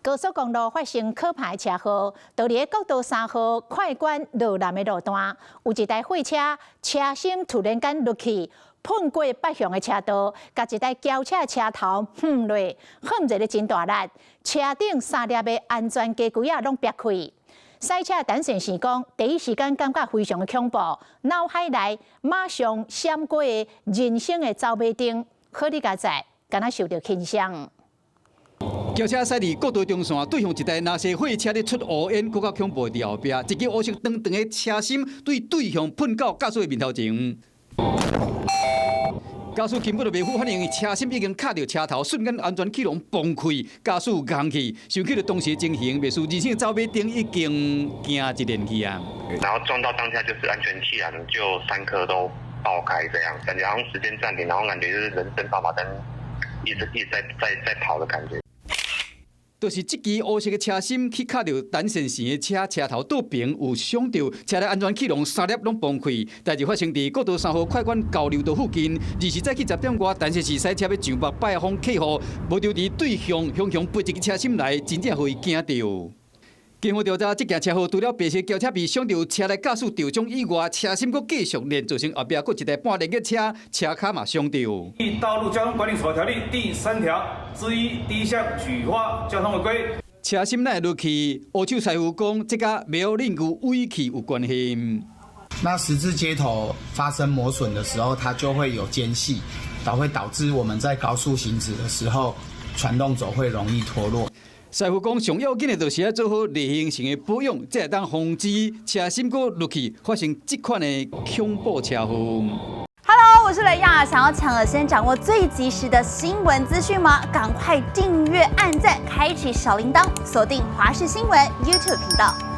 高速公路發生可怕車禍，佇咧國道3號快關落南的路段，有一台貨車車身突然間落去，噴過北向的車道，共一台轎車的車頭橫落，橫一个真大力，車頂三粒的安全機櫃仔攏煏開。駛車陳先生講，第一時間感覺非常的恐怖，腦海內馬上閃過的人生的走馬燈，好佳哉，敢若受著輕傷。轎車駛佇國道中線，對向一台藍色貨車咧出烏煙，閣較恐怖佇後壁，一支烏色長長的車身對對向噴到駕駛的面頭前。駕駛根本就袂赴反應，車身已經卡著車頭，瞬間安全氣囊崩開，駕駛戇去，想起著當時情形，袂輸人生走馬燈已經行一連去啊。然後撞到當下就是安全氣囊就三顆都爆開，這樣感覺好像時間暫停，然後感覺就是人生跑馬燈一直一直在跑的感覺。就是這支烏色的車身去卡著陳先生的車，車頭倒爿有傷著，車內安全氣囊三粒攏崩開。代誌發生佇國道三號快關交流道附近，20日早起10點外，陳先生駛車欲上北拜訪客戶，無著佇對向雄雄飛一支車身來，真正予伊驚著。警方調查，這件車禍除了白色轎車被傷著，車內駕駛著傷以外，車身閣繼續連造成後壁閣一台半連結車，車跤嘛傷著。《道路交通管理處罰條例》第3條之一第一項舉發交通違規。車身哪會落去？烏手師傅講，這佮苗領域尾氣有關係。那十字接頭發生磨損的時候，它就會有間隙，會導致我們在高速行駛的時候，傳動軸會容易脫落。師傅講，上要緊的就是愛做好例行性的保養，才會當防止車身閣落去發生這款的恐怖車禍。 Hello，我是雷亞，想要搶先掌握最及時的新聞資訊嗎？趕快訂閱、按讚、開啟小鈴鐺，鎖定華視新聞 YouTube 頻道。